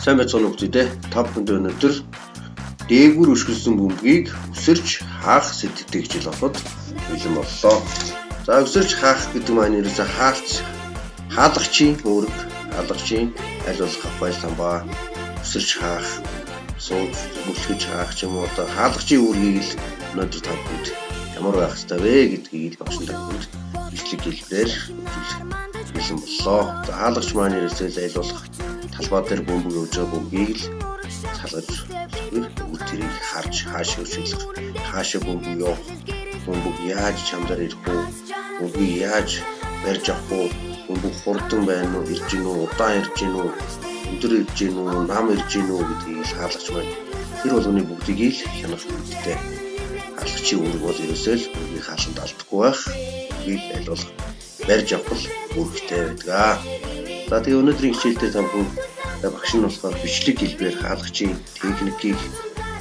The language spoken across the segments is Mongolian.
Сайн байцгаана уу хүмүүстээ. Та бүхэнд өнөөдөр дээгүүр өшгөлсөн бөмбөгийг өсөрч хаах сэдвтэй хичээл авахад бэлэн боллоо. За, өсөрч хаах гэдэг маань ерөөсөө хаалц хаалгачийн үүрэг, хаалгачийн аль болох авах самбаа өсөрч хаах, сууж мөлхөж хаах ч юм уу, одоо хаалгачийн үүргийг л өнөөдөр та бүхэнд ямар байх ёстой вэ гэдгийг л багш та бүхэнд бичлэг хэлбэрээр үзүүлэх бэлэн боллоо. За, хаалгач маань ерөөсөө л аль болох талбай дээр бөмбөг явж байгаа бөмбөгийг л салгаж үр тэрийг харж хаашаа өшөглөх, хаашаа бөмбөг явах, бөмбөг яаж чамдаар ирэх үү, бөмбөгийг яаж барьж авах уу, бөмбөг хурдан байна уу, ирж гин үү, удаан ирж гин үү, өндөр ирж гин үү, нам ирж гин үү гэдгийг л хаалгач маань тэр болгоны бүгдийг л хянах үүрэгтэй. Хаалгачийн үүрэг бол ерөөсөө л бөмбөгийг хаалганд алдахгүй байх, бөмбөгийг аль болох барьж авах үүрэгтэй байдаг. За, тэгээ өнөөдрийн хичээл дээр та бүхэн багш нь болохоор бичлэг хэлбэрээр хаалгачийн техникийг,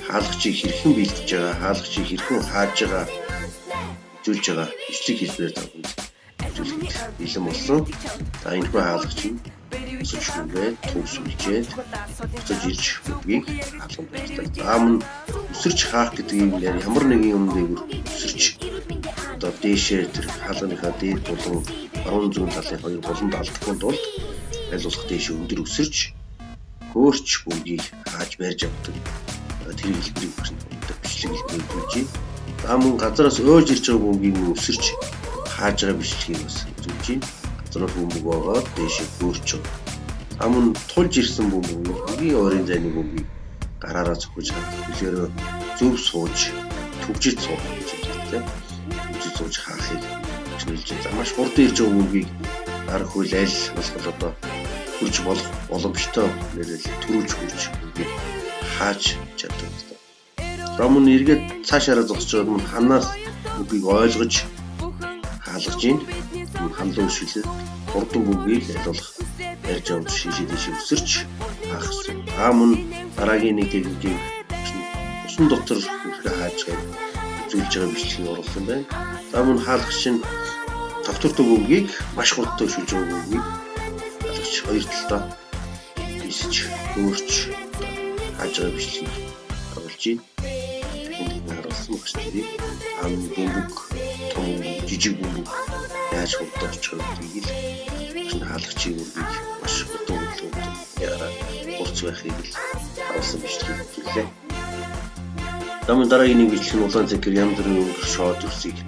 хаалгачийг хэрхэн бэлдэж байгаа, хаалгачийг хэрхэн хааж байгаа, үзүүлж байгаа бичлэг хэлбэрээр та бүхэнд үзүүлэхэд бэлэн болсон. За, энэхүү хаалгач нь өсөж хүрээд төв сүлжээд буцаж ирж бөмбөгийг хаалганд барьдаг. За, мөн өсөрч хаах гэдэг юм ямар нэгэн юм дээгүүр өсөрч одоо дээшээ тэр хаалганыхаа дээд болон баруун зүүн талын хоёр буланд алдахгүй тулд аль болох дээшээ өндөр өсөрч хөөрч бөмбөгийг хааж барьж авдаг. Тэр хэлбэрийг багш нь бичлэг хэлбэрээр үзүүлж байна. За, мөн газараас ойж ирж байгаа бөмбөгийг мөн өсөрч хааж байгаа бичлэгийг бас үзүүлж байна. Газраас бөмбөг байгаа дээшээ хөөрч байгаа. За, мөн тулж ирсэн бөмбөг, хамгийн ойрын зайны бөмбөгийг гараараа цохиж хаах. Тэгэхээр зөв сууж, түгжиж суух гэж байна, тийм. Түгжиж сууж хаахыг багш нь хэлж байна. За, маш хурдан ирж байгаа бөмбөгийг гар хөл аль болох одоо хурж болох боломжтой нэрэл төрүүлж хурж бөмбөгийг хааж чаддаг. За, мөн эргээд цаашаараа зогсож байгаа мөн ханаас бөмбөгийг ойлгож хаалгаж ийн. Мөн ханлуу өшиглээд хурдан бөмбөгийг аль болох барьж авч шийшээ дээшээ өсөрч хаах. За, мөн дараагийн нэг техникийг усан дотор хэрхэн хааж байгааг үзүүлж байгаа бичлэгийг оруулсан байна. За, мөн хаалгач нь тогтвортой бөмбөгийг, маш хурдтай өшөж байгаа бөмбөгийг хаалгач хоёр талдаа нисэж хөөрч хааж байгаа бичлэгийг оруулж байна. Дахин харуулсан багш нарыг ам бөмбөг, том жижиг бөмбөг яаж хурдан очих вэ гэдгийг л багш нь хаалгачийн үүргийг маш хурдан хөдөлгөөнтэй яараа хурц байхыг л харуулсан бичлэгийг үзүүллээ. За, мөн дараагийн нэг бичлэг нь улаан цэнхэр янз бүрийн өнгө шоод үсийг